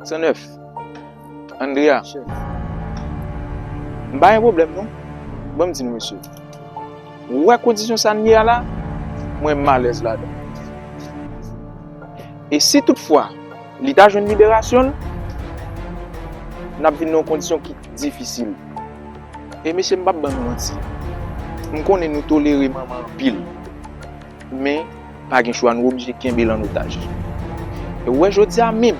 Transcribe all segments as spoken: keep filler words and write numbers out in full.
San nèf. Andrea, m pa gen pwoblèm non. Ban m di nou, mesye. Ou wè kondisyon sa n ye a la? Mwen m alèz ladan. E si toutfwa li ta jwenn liberasyon l, n ap vin nan yon kondisyon ki difisil. E mesye, m p ap ban nou manti. M konnen nou tolere manman anpil. Men, pa gen chwa, nou oblije kenbe l an otaj. E ou wè, jodi a menm,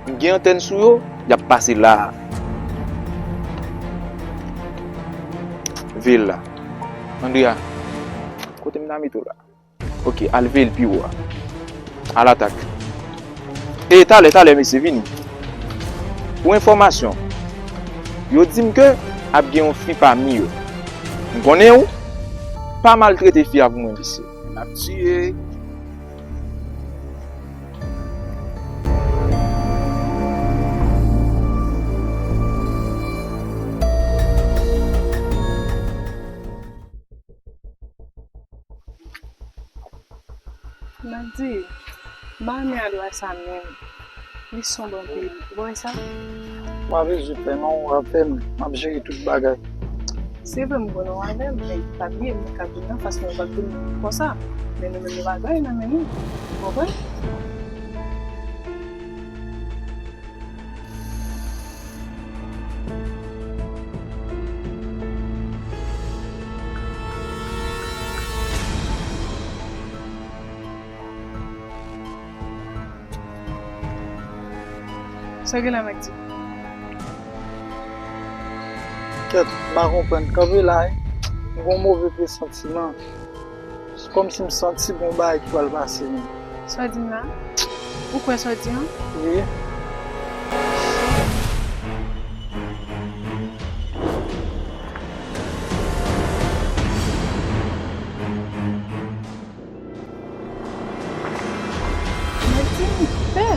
m gen antèn sou yo, y ap pase la a. Veye l la. Andrea, kote m ta mete w la? Ok, al veye l pi wo a. Al atak. E talè, talè, mesye, vini. Pou enfòmasyon, yo di m ke ap gen yon fi pami yo. M konnen ou pa maltrete fi a pou mwen, mesye. L ap tiye. Mwen di, m pa renmen adwa sa menm. Li sonb anpil. Ou pa wè sa? Ou pa bezwen pè non, ou ap fè m, m ap jere tout bagay. Se vre m konnen w avè m, men pa bliye m ka vin anfas nou, pa vin konsa. Men nou menm nou pa gen anyen nan men nou. Ou konprann? Sa w gen la, Mati? Kèt, m pa konprann. Kanpe la, wi. M gen yon move presantiman. Se kòmsi m santi gon bagay ki pral pase menm. Sa w di m la? Ou kwè sa w di an? Wi. Mwen di m pè.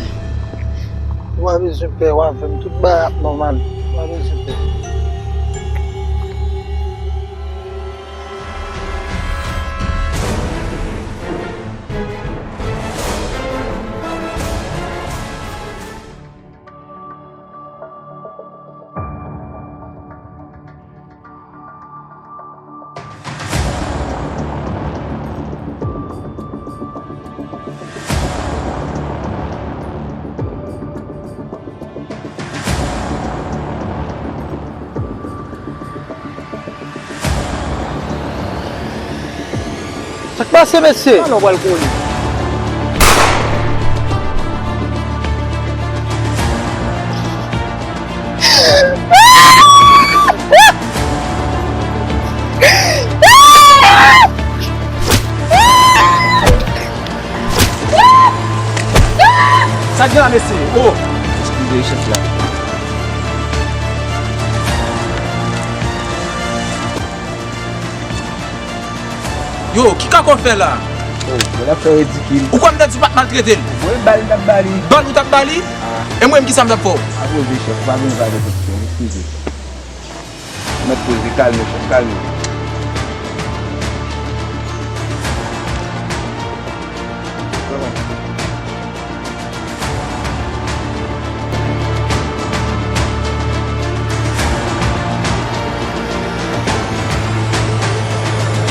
Ou pa bezwen pè, w avè m, tout bagay ap nòmal. Ou pa bezwen pè. Sa k pase, mesye? Talè w pral konnen. Sa k gen la, mesye? Oh! Eskize, chèf la. Yo, ki kaka w fè la? Oh, bro, l ap fè ridikil. Ou kwè m te di w pa t maltrete l? Bro, e bal m t ap ba li. Bal ou t ap ba li? Ah. E mwen menm, kisa m t ap fè w? Pa poze, chèf, ou pa gen dwa gen pwoteksyon, eskize. Mèt poze, kalme, chèf, kalme.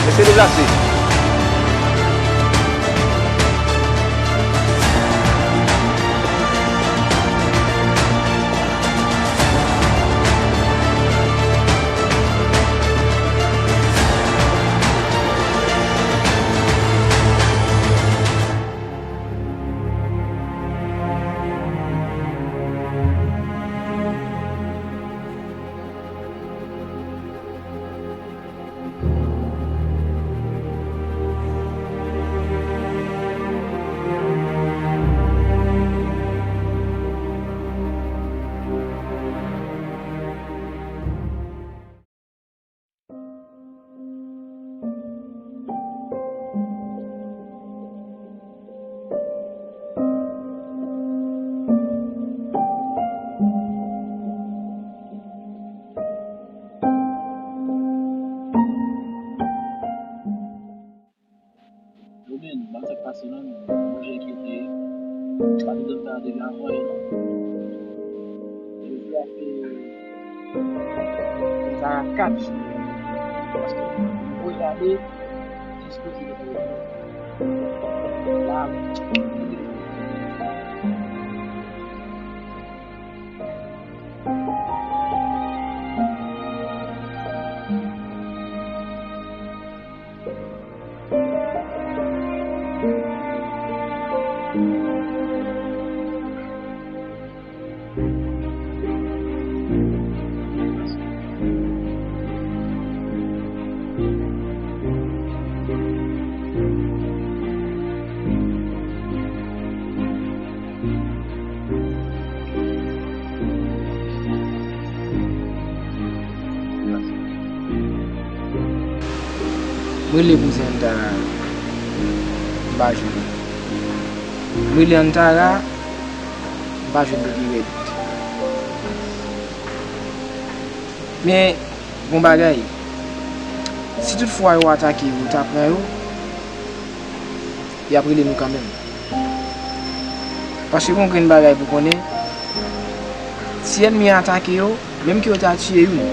Mesye deplase. Yo, men, ban m sa k pase non, men, manje enkyete. Paske m ta deja anyen non. Jodi a se, se sa kat jou. Paske m voye ale, jis kote yo voye. La, M rele kouzen Antara, m pa jwenn li. M rele Antara, m pa jwenn li pi rèd. Men, gon bagay, si toutfwa yo atake yo, yo ta pran yo, y ap rele nou kanmenm. Paske gon grenn bagay pou konnen, si ènmi an atake yo, menm ke yo ta tiye youn,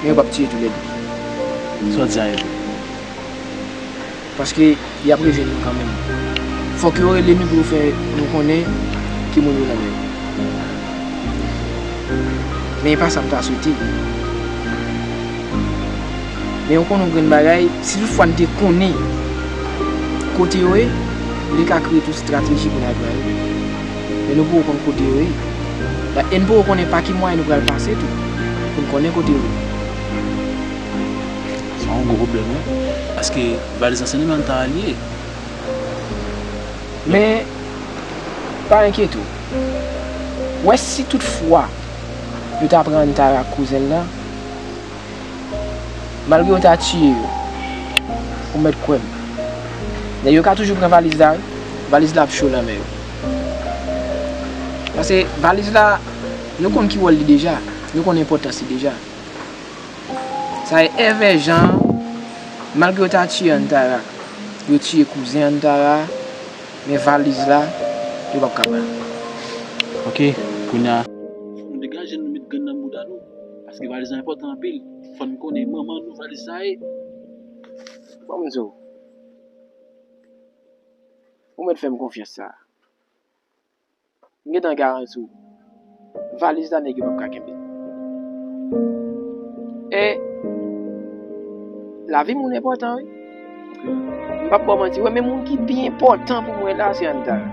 men yo p ap tiye toulède. Sa w di a e vre. Paske y ap rejwenn nou kanmenm. Fòk yo rele nou pou yo fè nou konnen ki moun yo nan men yo. Men e pa sa m ta swete. Men ou konn yon grenn bagay, si toutfwa n te konnen kote yo ye, nou te ka kreye tout estrateji pou n al pran yo. Men nou poko konn kote yo ye. E n poko konnen pa ki mwayen nou pral pase tou, pou n konnen kote yo ye. Sa yon gwo pwoblèm, wi. Paske valiz lan se nan men Antara li ye. Men, pa enkyete w. Ou wè si toutfwa yo ta pran Antara ak kouzen l lan, malgre yo ta tiye yo, ou mèt kwè m, nèg yo ka toujou pran valiz la, wi. Valiz la ap cho nan men yo. Paske valiz la, nou konn ki wòl li deja, nou konn enpòtans li deja. Sa e èvè jan, malgre yo ta tiye Antara, yo tiye kouzen Antara, men valiz la, yo p ap ka pran. Ok, kounye a. Fò nou degaje n, nou met grenn nan bouda nou, paske valiz la enpòtan anpil. Fò n konnen manman nou valiz sa ye. Bon, m di w, ou mèt fè m konfyans sa. M gentan garanti w, valiz la nèg yo p ap ka kenbe. E lavi moun enpòtan, wi. M p ap ba w manti, wi, men moun ki pi enpòtan pou mwen la, se Antara.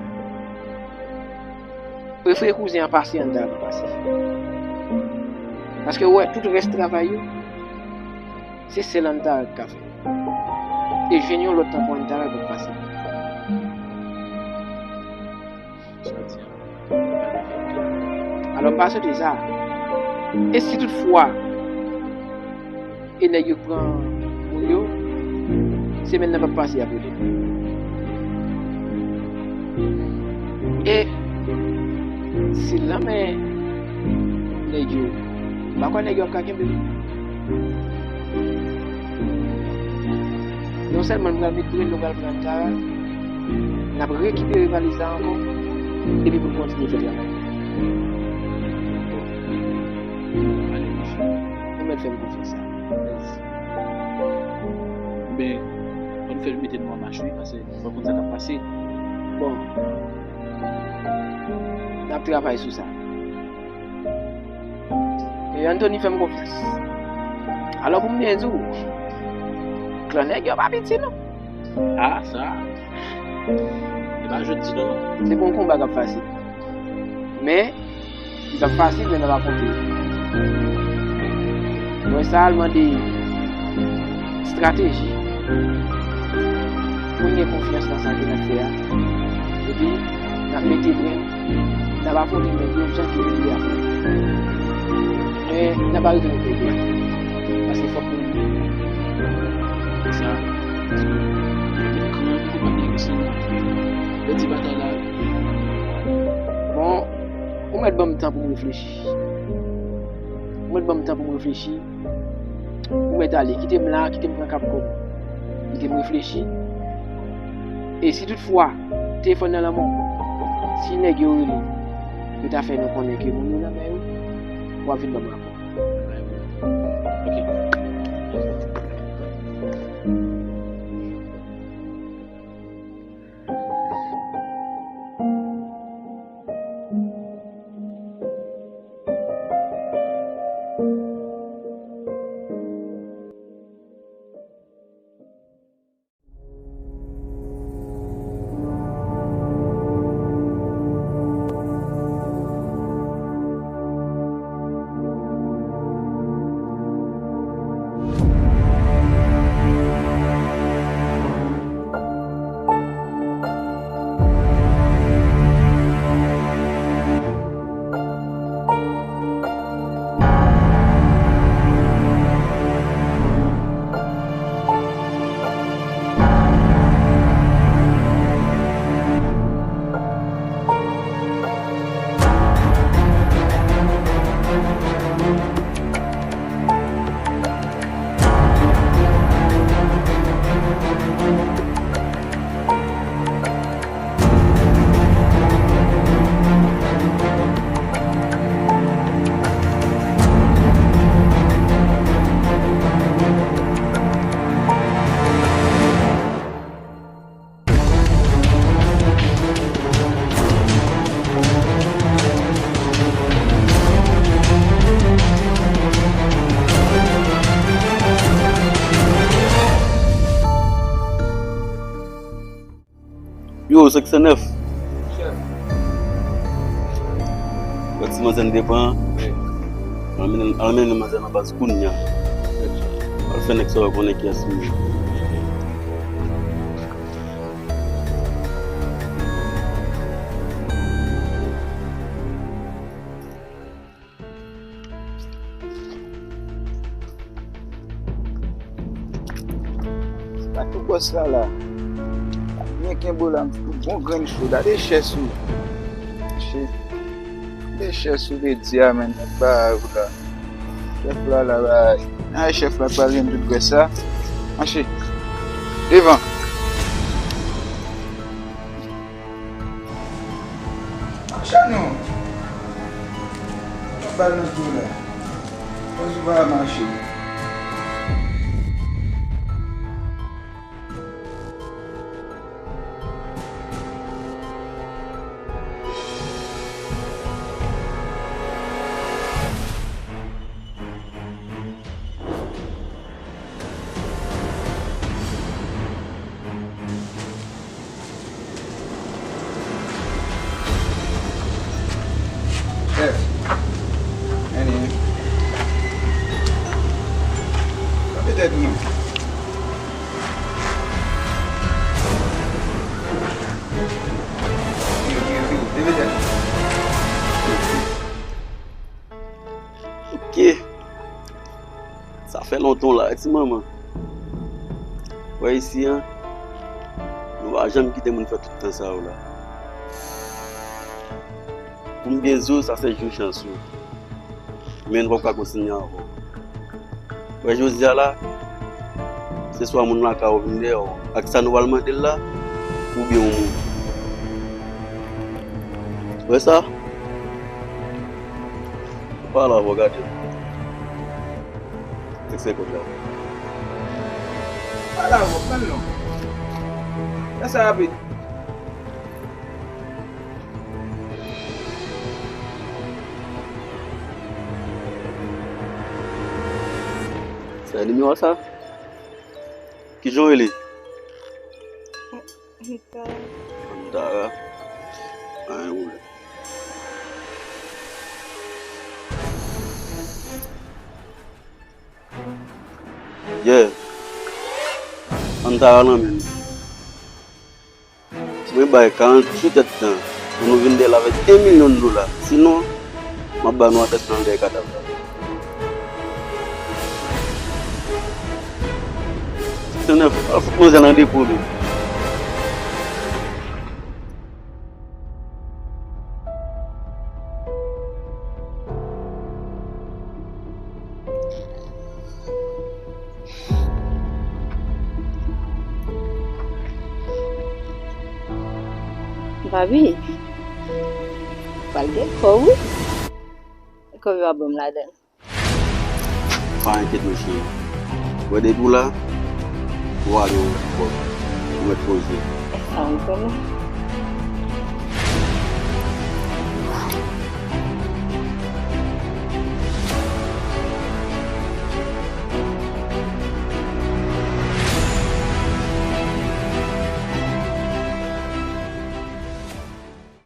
Prefere kouzen an pase Antara pou pase. Paske ou wè, tout rès travay yo, se sèl Antara ki ka fè. E jwenn yon lòt tankou Antara p ap fasil. Alò, m pa swete sa. E si toutfwa, e nèg yo pran moun yo, semèn nan p ap pase y ap rele. E si l nan men nèg yo, m pa kwè nèg yo ap ka kenbe l. Non sèlman nou pral met grenn, nou pral pran Antara, n ap rekipere valiz la ankò, epi pou n kontinye fè travay. Ou mèt fè m konfyans sa. Ebyen, fò n fè l mete nou an mach, wi, paske fò n konn sa k ap pase. Bon. N ap travay sou sa. E Anthony fè m konfyans. Alò, pou m byen di w, klan nèg yo pa piti, non. A, sa, e pa jodi, non. Se pa yon konba k ap fasil. Men, li p ap fasil, men n ap afwonte l. Mwen, sa al mande estrateji pou n gen konfyans nan sa ke n ap fè a. Epi, n ap mete bren, n ap afwonte nèg yo jan ke yo dwe afwonte. Men, n ap arete nan peyi a. Paske fòk nou. Sa, yo met kran, yo met nèg yo san. Yo di batay la. Bon, ou mèt ban m tan pou m reflechi. Ou mèt ban m tan pou m reflechi. Ou mèt ale, kite m la, kite m pran kap kò m. Kite m reflechi. E si toutfwa, telefòn nan nan men w, Si nèg yo rele, yo ta fè nou konnen ke moun yo nan men yo, w ap vin ban m rapò. Ok. Yo, senk san nèf. Chèf. Wè ti manzè n te pran an. Wi. Al mennen, al mennen manzè nan baz kounye a. Al fè nèg sa yo konnen kiyès li ye. Sa tou bòs la la. Byen kenbe w la, m fout bon grenn cho. Gade chè sou. Che. Gade chè sou te di a, menm nèg ba a la. Chèf la la bay. Ay, chèf la pral jwenn tout grès sa. Mache. Devan. Mache non. Ou bal nan tou la. Pòz ou pa mache. Chèf. Anyen. Pa petèt non. Yo, yo, yo, leve tèt. Ok. Sa fè lontan w la, ti manman. Wè isi an, nou pa janm kite moun fè tout tan sa yo la. Pou m byen di w, sa se jou chans ou. Men nou p ap ka kontinye ankò. Wè jodi a la, se swa moun lakay ou vin dèyè w ak sa nou pral mande l la, oubyen yon moun. Wè sa? Pale avè w, gade. Senk senkant la. Pale avè w, pran non. Fè sa rapid. Sa e nimewo sa? Kijan w rele? Antara. Antara. Anyen pwoblèm. Yeah. Antara nan men m. Mwen bay karanntuit èdtan pou nou vin dèyè l avèk de milyon dola. Sinon, m ap ba nou adrès mwen dèyè kadav la. Senk san nèf, al fout manzè nan depo li. Babi, Al gen kòb, wi. Kòb yo ap ban m ladan l. Pa enkyete w, cheri. Wè depi w la, ou ale w kòb. Ou mèt poze. Sa m konnen.